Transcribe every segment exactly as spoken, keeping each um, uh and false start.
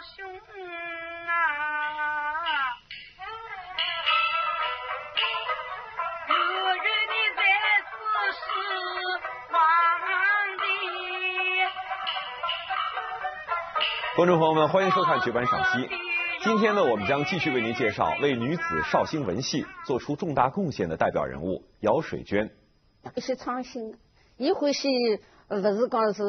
兄啊，如今你在此是亡的。观众朋友们，欢迎收看《绝版赏析》。今天呢，我们将继续为您介绍为女子绍兴文戏做出重大贡献的代表人物姚水娟。一些创新，伊欢喜，呃，勿是讲是，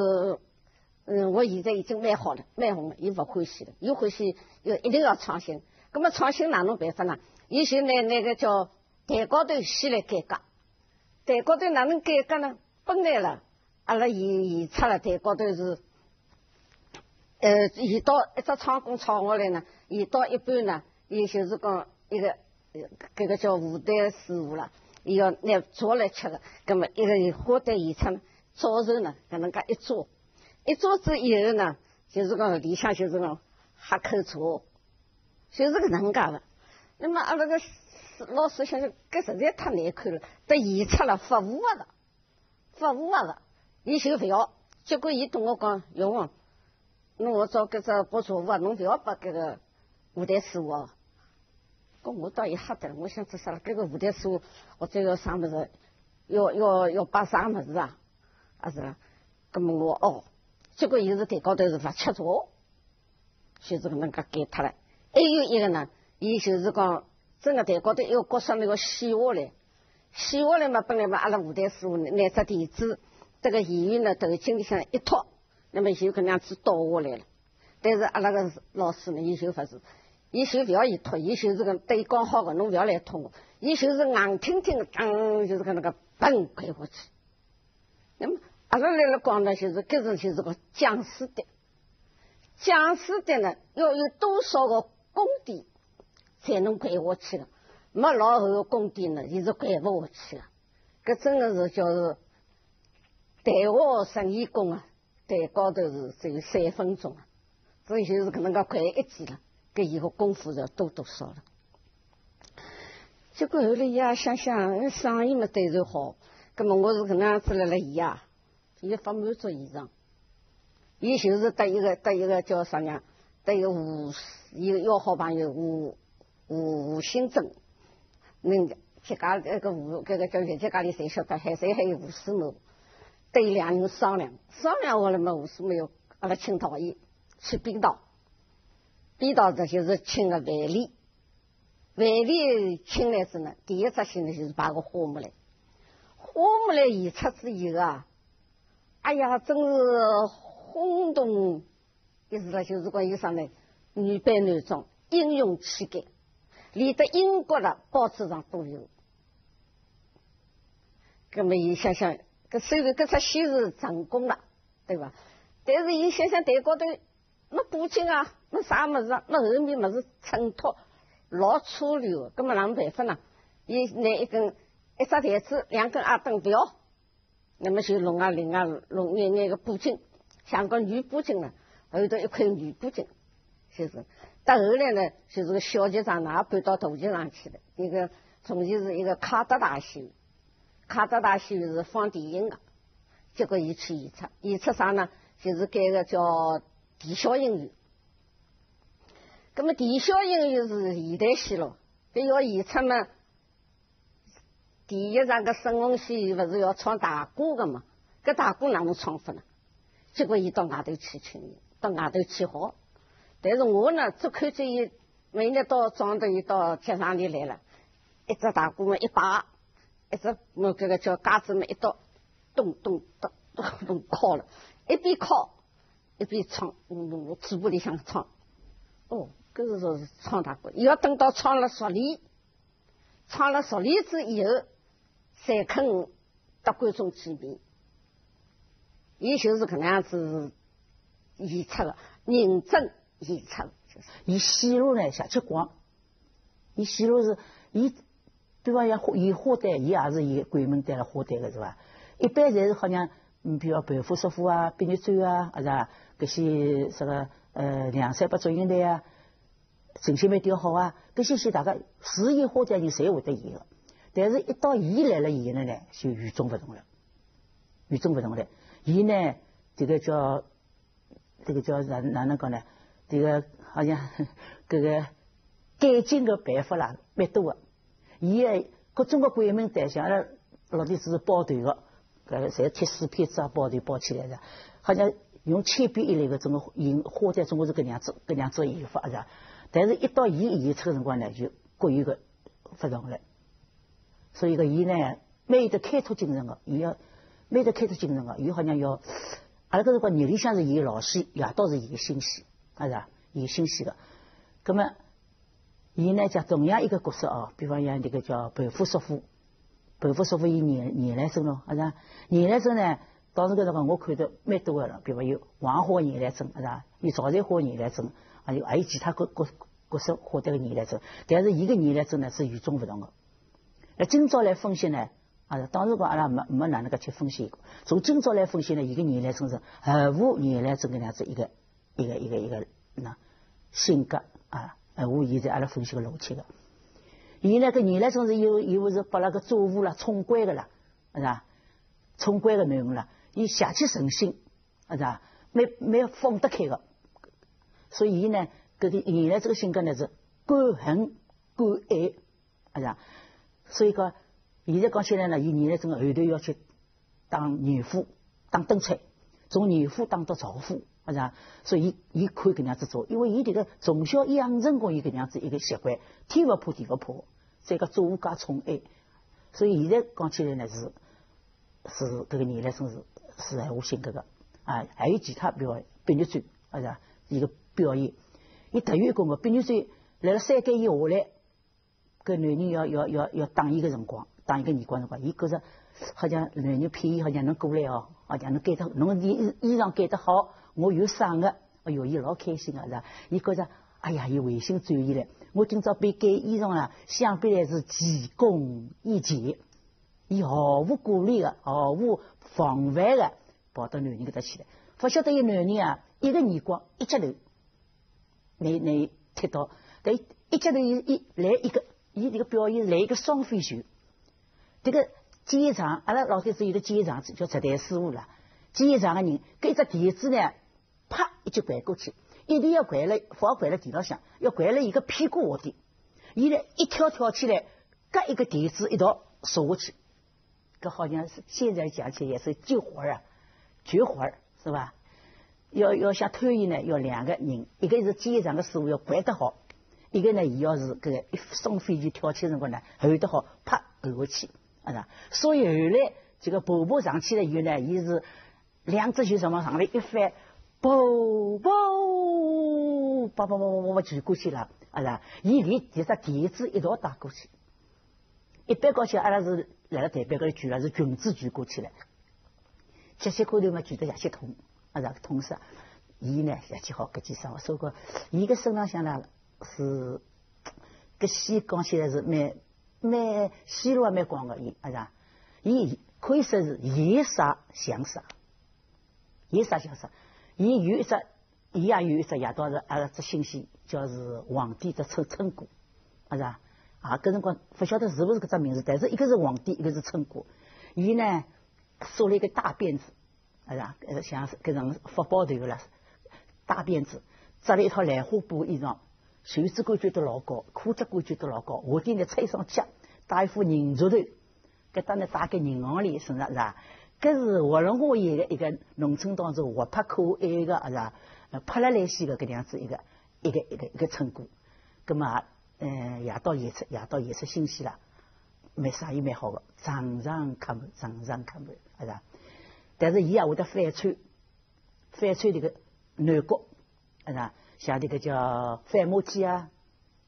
嗯，我现在已经蛮好了，蛮红了，伊勿欢喜了，伊欢喜要一定要创新。葛么创新哪能办法呢？伊就拿那个叫弹高头戏来改革。弹高头哪能改革呢？本来了，阿拉演演出了弹高头是，呃，演到一只唱功唱下来呢，演到一半呢，伊就是讲一个，呃，搿个叫舞台师傅了，伊要拿抓来吃个，葛么一个花旦演出呢，抓住呢，搿能介一抓，一抓仔以后呢，就是讲里向就是讲喝口茶，就是搿能介个。那么阿拉个老师想想，搿实在太难看了，得演出了服务啊了。 勿勿勿个，伊就勿要。结果伊对我讲，永红，侬我做搿只播茶壶啊，侬勿要拨搿个舞台师傅哦。搿我倒也吓得了，我想这啥了？搿个舞台师傅，我这个啥物事，要要要摆啥物事啊？啊是啦，搿么我哦，结果伊是台高头是勿吃茶。 就是搿能介改脱了。还有一个呢，伊就是讲，整个台高头一个角色那个戏下来，戏下来嘛，本来嘛，阿拉舞台师傅拿只垫子，这个演员呢，头颈里向一托，那么就搿能样子倒下来了。但是阿拉个老师呢，伊就勿是，伊就勿要伊托，伊就是讲对伊讲好个，侬勿要来托我，伊就是硬挺挺个，当，就是搿能介嘣跪下去。那么阿拉来了讲呢，就是搿种就是个僵尸的。 僵尸的呢，要有多少个功底才能跪下去个？没老厚个功底呢，伊是跪勿下去个。搿真个是叫是台下十年功啊，台高头是只有三分钟啊，所以就是搿能介跪一记了，搿伊个功夫是多多少了。结果后来伊也想想，生意嘛对头好，葛么我是搿能样子辣辣伊啊， 伊勿满足以上，伊就是搭一个搭一个叫啥呢？搭一个吴，一个要好朋友吴吴吴新正，人家自家搿个吴搿个叫自家里侪晓得，还侪还有吴世谋，搭伊两人商量，商量下来嘛，吴世谋要阿拉请导演去编导，编导呢就是请个范蠡。 范蠡请来仔呢，第一只戏呢就是排个花木兰。花木兰演出仔以后啊，哎呀，真是轰动一时了，就是讲有啥呢，女扮男装，英雄气概，连得英国的报纸上都有。葛么伊想想，搿虽然搿出戏是成功了，对吧？但是伊想想台高头 没布景啊，没啥物事啊，没后面物事衬托，老粗陋个，葛么哪能办法呢？伊拿一根一只台子，两根矮凳条，那么就弄啊弄啊弄眼眼个布景，像个女布景呢，后头一块女布景，就是。到后来呢，就是个小剧场呢，也搬到大剧场去了。一个从前是一个卡德大戏院，卡德大戏院是放电影个，结果伊去演出，演出啥呢？就是搿个叫 啼笑因缘。葛么啼笑因缘是现代戏咯，搿要演出嘛，第一场个沈凤喜勿是要唱大鼓个嘛，搿大鼓哪能唱法呢？结果伊到外头去请人，到外头去学。但是我呢，只看见伊每日到庄头，伊到剧场里来了，一只大鼓么一摆，一只么搿个叫架子么一倒，咚咚咚咚咚敲了，一边敲 一边唱，嗯，嘴巴里向唱。哦，搿是说是唱大鼓，要等到唱了熟练，唱了熟练仔以后，才肯搭观众见面。伊就是搿能样子演出个，认真演出，就是。伊戏路呢，邪气广，伊戏路是，伊 比方讲花，演花旦，伊也是演鬼门旦了花旦个是伐？一般侪是好像，嗯，比方盘夫、叔父啊、毕玉洲啊，啊是啊，搿些啥个，呃，梁山伯祝英台啊，陈秀梅调好啊，搿些戏大家是演花旦人侪会得演个。但是一到伊来了演了呢，就与众勿同了，与众勿同了。伊呢，这个叫，这个叫哪，哪能讲呢？这个好像搿个改进个办法啦，蛮多个。伊个各种个国民党，像阿拉老底子是包头个，搿侪贴撕片子啊，包头包起来个，好像用千篇一律个，总归印，花在总归是搿样子，搿样子个印法是吧？但是一到伊演出个辰光呢，就各有个勿同了。所以讲伊呢，蛮有得开拓精神个，伊要蛮有得开拓精神个，伊好像要，阿拉搿辰光日里向是演老戏，夜到是演新戏，啊是吧？演新戏个。葛末伊呢，像同样一个角色哦，比方像迭个叫盘夫叔父，盘夫叔父演严，严兰贞咯，啊是吧？严兰贞呢，当时搿辰光我看得蛮多个了，比方有王花严兰贞，啊是吧？有赵才花严兰贞，还有还有其他角，角，角色化迭个严兰贞，但是伊个严兰贞呢是与众勿同个。 那今朝来分析呢，啊，当时讲阿拉没，没哪能介去分析过。从今朝来分析呢，伊个严兰贞是毫无严兰贞搿能样子一个，一个，一个，一个，那性格啊，毫无现在阿拉分析个逻辑个。伊呢，搿严兰贞是有，有是拨拉个祖父啦，宠惯个啦，是吧？宠惯个囡儿啦，伊邪气成性，是吧？蛮，蛮放得开个。所以伊呢，搿个严兰贞个性格呢是敢恨敢爱， 啊呀，所以讲，现在讲起来呢，伊严兰贞后头要去当严府，当灯差，从严府当到赵府，啊呀，所以伊，伊可以搿能样子做，因为伊迭个从小养成过伊搿能样子一个习惯，天勿怕地勿怕，再个祖父家宠爱，所以现在讲起来呢是，是搿个严兰贞是，是闲话性格个，啊，还有其他，比如白玉簪，啊呀，伊个表演，伊特有一个个白玉簪，来了三更以后来， 搿男人要，要，要，要打伊个辰光，打伊个耳光辰光，伊觉着好像男人骗伊，好像侬过来哦，好像侬拣得，侬衣，衣裳拣得好，我有赏个，哎哟，伊老开心个是吧？伊觉着，哎呀，伊回心转意了，我今朝拨伊拣衣裳啦，想必来是奇功一件。伊毫无顾虑个，毫无防范个，跑到男人搿搭去了。勿晓得伊男人啊，一个耳光，一记头， 拿，拿伊踢倒。但伊一记头伊，伊来一个，伊迭个表演来一个双飞球。迭个剪场，阿拉老早子有个剪场子叫执台师傅啦，剪场个人，搿一只台子呢，啪，一记掼过去，一定要掼了，勿好掼了地浪向，要掼了伊个屁股下底。伊呢，一跳跳起来，搿一个台子一道坐下去。 搿好像是现在讲起来也是绝活儿啊，绝活儿，是吧？要，要想脱伊呢，要两个人，一个是剪场个师傅要掼得好，一个呢，伊要是搿个一双飞球跳起辰光呢，候得好，啪，候下去，啊，所以后来搿个婆婆上去了以后呢，伊是两只手上往上头一翻，婆婆，啪啪啪啪啪啪举过去了，啊，伊连迭只台子一道带过去。 一般讲起，阿拉是辣辣台北搿里举了，是裙子举过去了。脚膝开头嘛，举得邪气痛，啊，是痛煞。伊呢，邪气好，搿记生活，所以讲，伊个身浪向呢，是，搿戏讲起来是蛮，蛮，戏路也蛮广个，伊，啊，是吧？伊可以说是演啥像啥，演啥像啥。伊有一只 伊也有一只夜到是阿拉只新戏，叫是皇帝只村，村姑，啊，是吧？啊，搿辰光勿晓得是勿是搿只名字，但是一个是皇帝，一个是村姑。伊呢，梳了一个大辫子，啊，是吧？呃，像是搿种发包头个啦，大辫子，着了一套兰花布衣裳，袖子管卷得老高，裤脚管卷得老高，下底呢穿一双脚，戴一副银镯头， 搿搭呢戴个银项链，是勿是啊？搿是活龙活现个一个农村当中活泼可爱个，啊，是吧？呃，泼辣来西个搿样子一个，一个，一个，一个村姑。葛末，呃，夜到演出，夜到演出新戏啦，蛮生意蛮好个，场场客满，场场客满，啊，是吧？但是伊也会得反串，反串迭个男角，啊，是吧？像迭个叫反马天啊，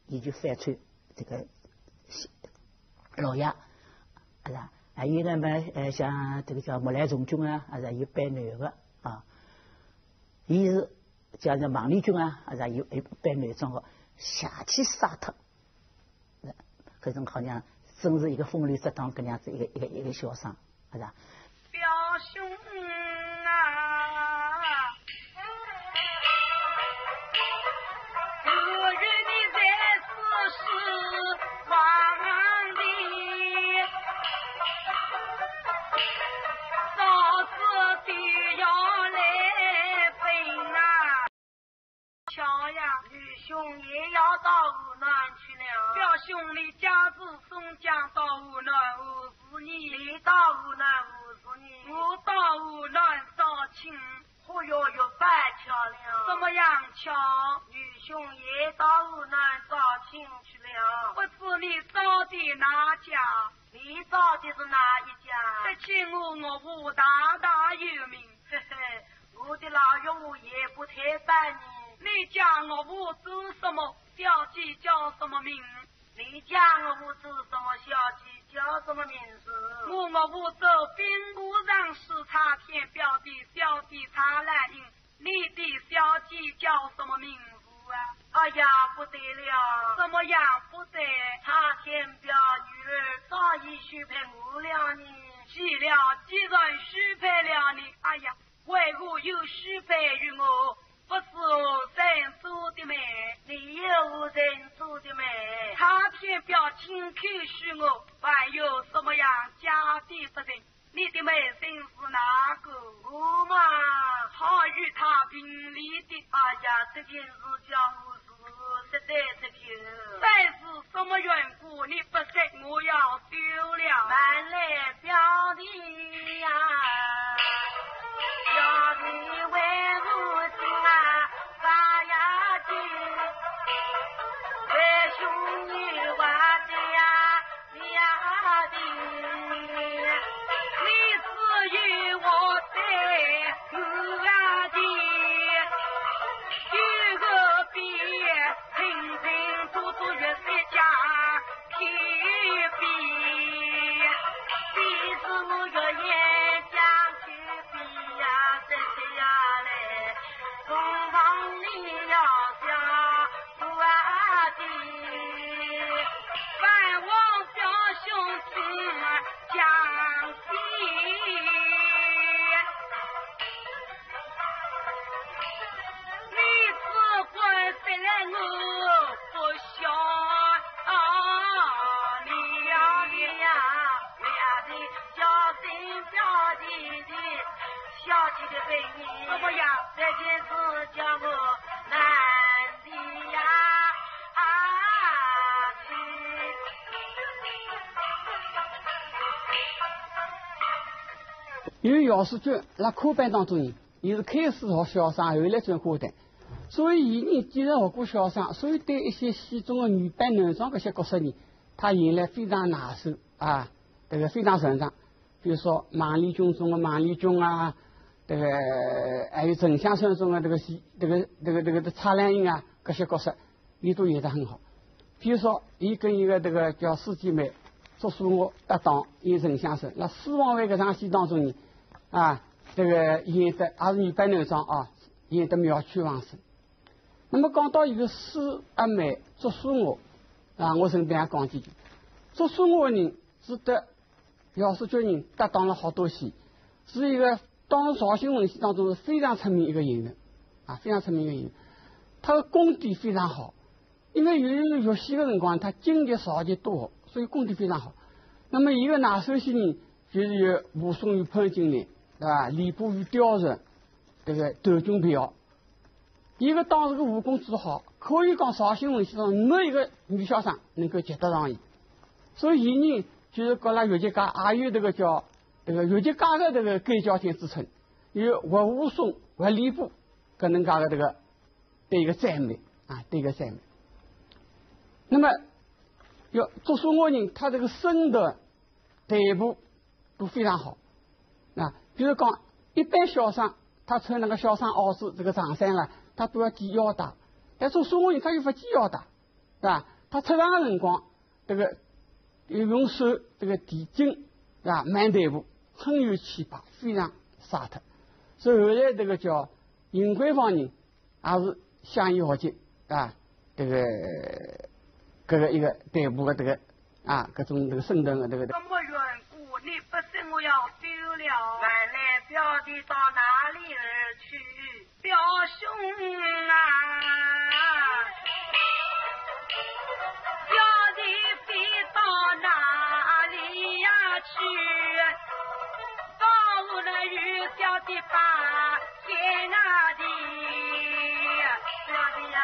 伊就反串迭个老爷，啊，是吧？还有呢么，呃，像迭个叫木兰从军啊，啊，是吧？伊扮男个啊，伊是叫是孟丽君啊，啊，是吧？伊，伊扮男装个，邪气煞脱，搿种好像真是一个风流倜傥搿样子一个，一个，一个小生。 啊，是吧？表兄啊，我与你在世是皇帝，早知道要来奔啊，巧呀。愚兄也要到河南去了。表兄，你家住松江，到河南何事呢？你到河南何事呢？我到河南招亲。哦哟，有板桥了。什么样桥？愚兄也到河南招亲去了。不知你招的哪家？你招的是哪一家？这起我岳父大大有名。嘿嘿，我的老岳父也不推扳你。你家岳父做什么？小姐叫什么名？你家岳父做什么？小姐叫什么名字？我岳父做兵部尚书，差天表弟，小姐差兰英。你的小姐叫什么名字啊？哎呀，不得了。怎么样不得？差天表女儿早已许配我了呢。既了，既然许配了你，哎呀，为何又许配于我？不是我曾做的媒。你又何曾做的媒？差天表亲口许我，还有什么样假的不成？你的媒人是哪个？我嘛。好与他并立的。哎呀，这件事叫我是实在出糗。但是什么缘故？你不说，我要走了。慢来，表弟呀，表弟为何心啊发呀急？为兄有话对呀 表弟，你只有我对我啊的，有个别，清清楚楚月色下天边，比之我月夜将天边呀，这些呀嘞，东方里要想我啊的。 万望表兄听我讲起。你只管说来我不晓得。你呀，你呀，你呀，你小心表弟的小姐的背影。怎么样？这件事叫我难 因为姚世君辣科班当中呢，伊是开始学小生，后来转花旦，所以伊呢既然学过小生，所以对一些戏中的女扮男装搿些角色呢，伊演来非常拿手啊，搿个非常擅长。 比如说《孟丽君》中的孟丽君啊，搿个还有《沉香扇》中的搿个戏，搿个搿个搿个搿个蔡兰英啊，搿些角色，伊都演得很好。比如说，伊跟一个搿个叫四姐妹祝淑娥搭档演《沉香扇》，辣《四王妃》搿场戏当中呢，啊，搿个演得也是女扮男装啊，演得妙趣横生。那么讲到伊个师阿妹祝淑娥，啊，我顺便也讲几句。祝淑娥呢，是搭 姚世君搭档了好多戏，是一个当时绍兴文戏当中是非常出名一个演员，啊，非常出名一个演员。伊个功底非常好，因为有学戏的辰光，伊京剧、绍剧都学，所以功底非常好。那么伊个拿手戏呢，就是有《武松与潘金莲》，对吧？《吕布与貂蝉》，搿个《投军避曹》。 伊个当时个武功之好，可以讲绍兴文戏上没一个女小生能够及得上伊。所以伊呢，就是讲辣越剧界也有搿个叫，搿个越剧界的搿个盖叫天之称，有活武松、活吕布搿能介个搿个对伊个赞美啊，对伊个赞美。那么，要祝淑娥呢，伊搿个身段、台步 都非常好。啊，比如讲，一般小生，伊穿那个小生袄子，搿个长衫啊，伊都要系腰带。但祝淑娥呢，伊又勿系腰带，对吧？伊出场的辰光，搿个用手搿个提筋，对吧？慢台步，很有气派，非常洒脱。所以后来搿个叫 邢桂芳呢，也是向伊学习啊，搿个，搿个一个台步的搿个啊，搿种搿个身段的搿个。什么缘故？你不说我要走了。慢来，表弟到哪里而去？表兄啊，表弟飞到哪里呀去？到我那愚小的八仙那里。表弟呀，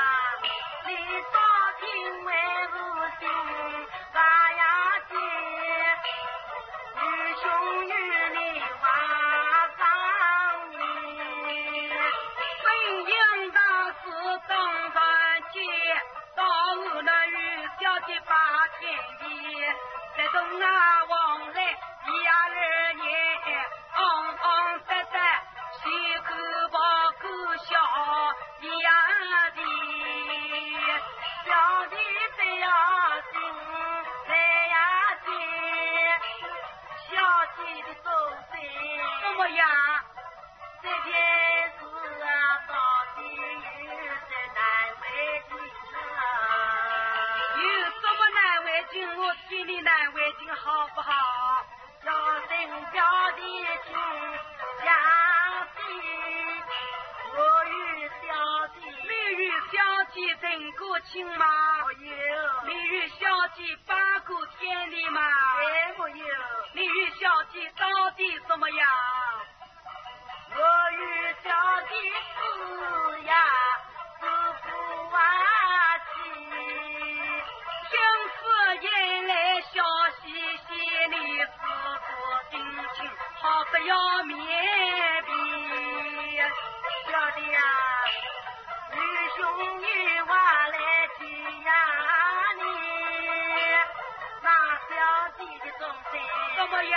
东啊，往来一二年，昂昂塞塞，西口跑口小一样的，小的不要紧，来呀紧，小姐的忠心。怎么样？这件事啊，到底有些难为情啊。有什么难为情？我替你难为情好不好？要等表弟请相亲，我与小姐。你与小姐成过亲吗？没有。你与小姐拜过天地吗？也没有。你与小姐到底怎么样？我与小姐是呀，是不啊亲。听此言来笑嘻嘻，你是个心情好不要面皮。小姐呀，有兄有话来提呀你，那小姐的忠心。怎么样？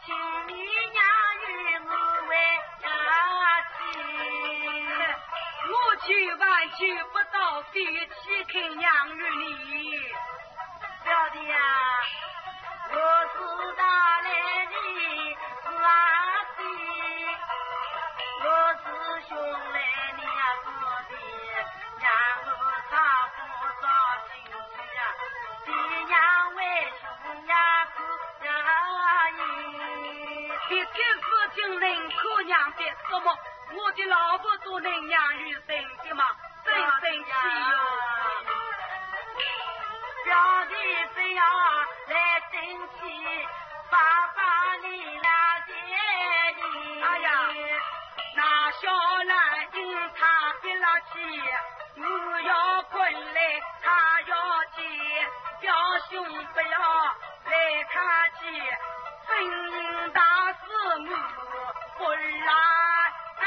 请你娘与我为呀亲。我千万求不到，非去肯娘与你。小姐呀，我是大来的是啊的，我是兄来娘的，让我差不少进去呀，比娘为兄呀苦呀咦。这件事情能苦娘的，怎么我的老婆都能娘与人的嘛？ 真生气哟。小姐不要来生气，爸爸你那些的。哎呀，那小兰因他的那气，我要滚来他要去，表兄不要 来看见，本应当是我本来的。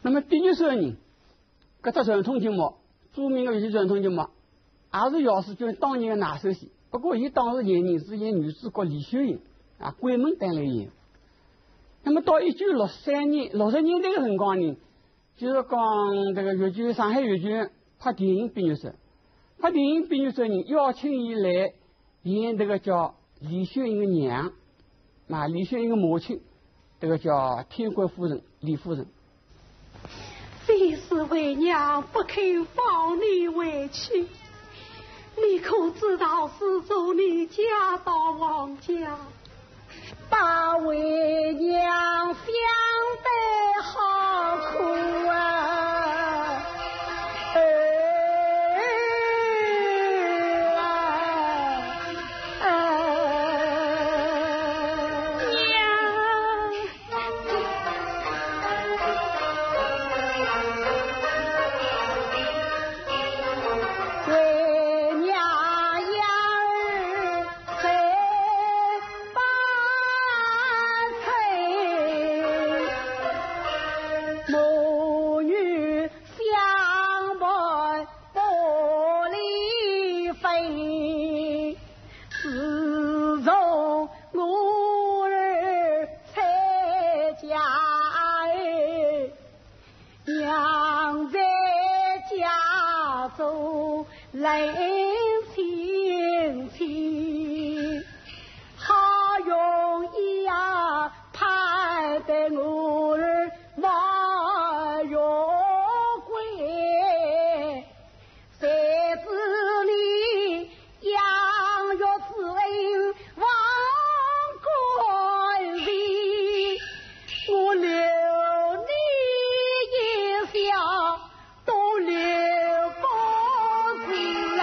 那么第一首呢，搿只传统节目，著名的越剧传统节目，也是姚世军当年的拿手戏。不过伊当时演呢是演女主角李秀英，啊，闺门档来演。那么到一九六三年，六十年代的辰光呢， 就是讲这个越剧，上海越剧拍电影毕业生，拍电影毕业生呢，邀请伊来演这个叫李秀英的娘，啊，李秀英的母亲，这个叫天官夫人，李夫人。非是为娘不肯放你回去，你可知道自从你嫁到王家， 把为娘想得好苦啊！哎啊，娘。 为娘养儿十八岁，母女相伴不离分。自从我儿出嫁， 娘在家中冷清清，好容易呀盼得我儿满月归。 谁知你养育之恩忘干谁，我留你一笑都留不住啊！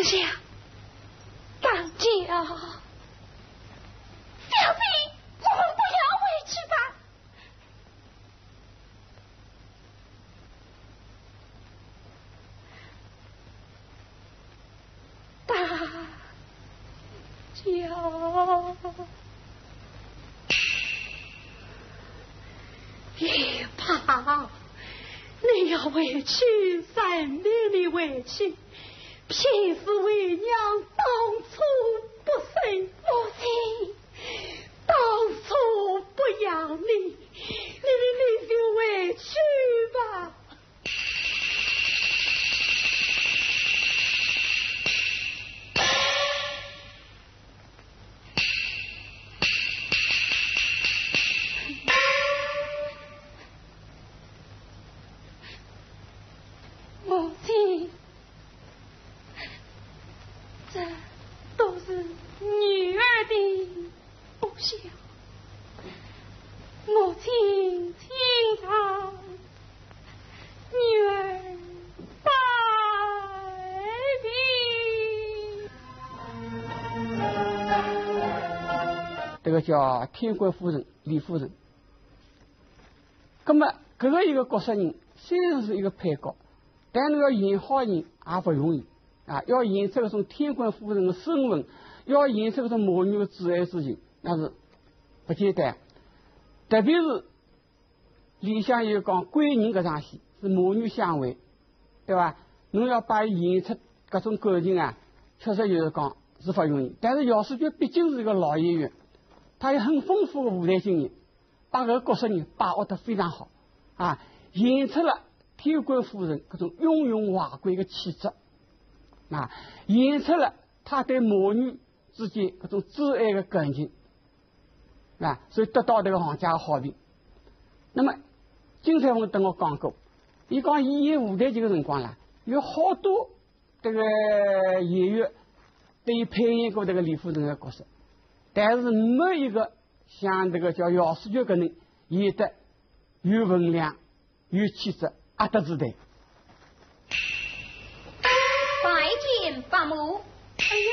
家，当家。小姐，我们不要回去吧。当家。也罢，你要回去，任凭你回去，偏是为娘当初不生。母亲，当初不养你，你，你，你就回去吧。 母亲，这都是女儿的不孝。母亲请上，女儿拜别。这个叫天官夫人，李夫人。 那么，搿个一个角色人，虽然是一个配角，但是要演好人也勿容易啊，要演出搿种天官夫人的身份，要演出搿种母女的至爱之情，那是勿简单。特别是里向有讲闺人搿场戏，是母女相会，对伐？侬要把伊演出搿种感情啊，确实就是讲是勿容易。但是姚世觉毕竟是一个老演员，他有很丰富的舞台经验， 把搿个角色呢把握得非常好啊，演出了天官夫人搿种雍容华贵的气质，啊，演出了他对母女之间搿种至爱的感情，啊，所以得到迭个行家的好评。那么，金采凤搭我讲过，伊讲伊演舞台剧的辰光啦，有好多 迭个演员对伊配演过迭个李夫人的角色，但是没一个像迭个叫姚世觉搿能演得有分量、有气质、压得住台。拜见伯母。哎呀，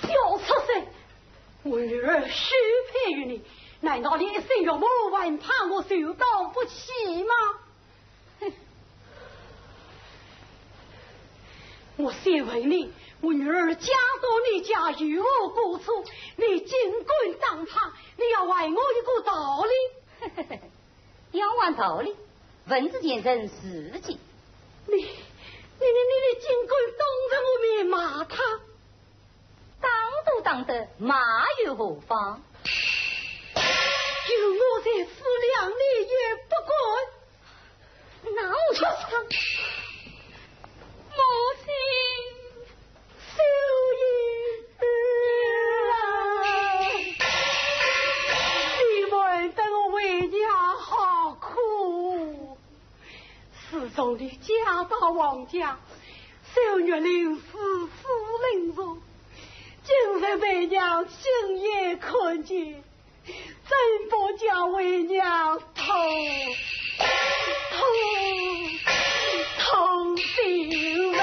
小畜生！我女儿许配于你，难道你一声岳母还怕我受当不起吗？ 哼，我先问你，我女儿嫁到你家有何过错？你竟敢打她，你要还我一个道理。要还道理，问之前人事不清。你，你，你，你，你竟敢当着我面骂她？ 打都打得，骂又何妨？有我在此，谅你也不敢。畜生！母亲。秀英啊，你瞒得我为娘好苦。 自从你嫁到王家，受玉林如此凌辱，今日为娘亲眼看见，真不叫为娘痛，痛，痛心嘞！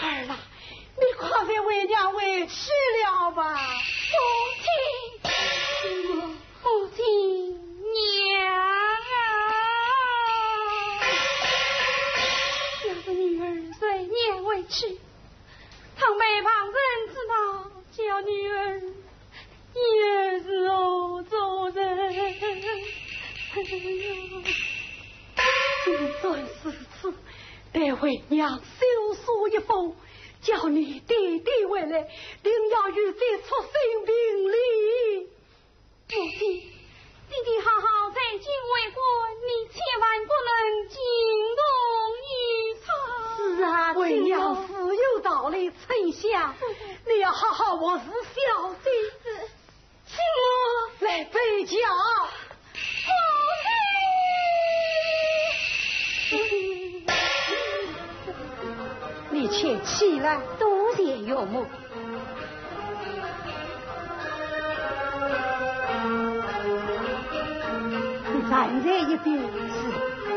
儿啊， 你快随为娘回去了吧。母亲，母亲，娘啊！要是女儿随娘回去，倘被旁人知道，叫女儿也是何做人？既然如此，待为娘修书一封， 叫你爹爹回来，定要与这畜生评理。母亲，爹爹好好在京为官，你千万不能惊动于他。是啊，为娘自有道理，丞相，你要好好服侍小姐。 请我来陪嫁。母亲！你且起来。多谢岳母。你站在一边。是。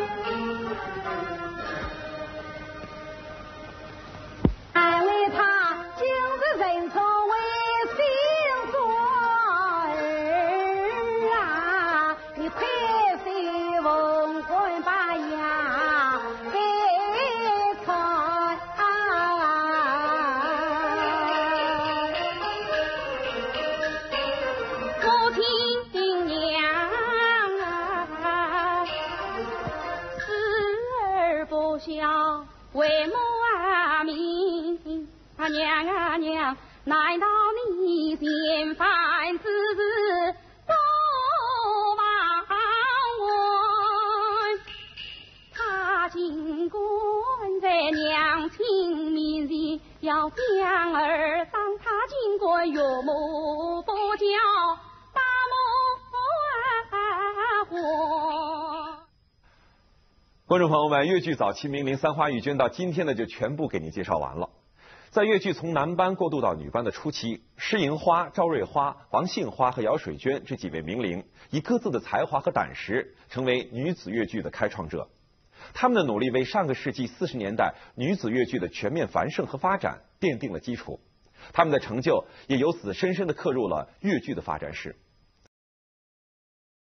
难道你嫌烦之事不忘恩？他竟敢在娘亲面前要将儿打，他竟敢岳母不教，打母还活。 观众朋友们，越剧早期名伶《三花玉娟》到今天呢，就全部给您介绍完了。在越剧从男班过渡到女班的初期，施银花、赵瑞花、王杏花和姚水娟这几位名伶，以各自的才华和胆识，成为女子越剧的开创者。他们的努力为上个世纪四十年代女子越剧的全面繁盛和发展奠定了基础。他们的成就也由此深深地刻入了越剧的发展史。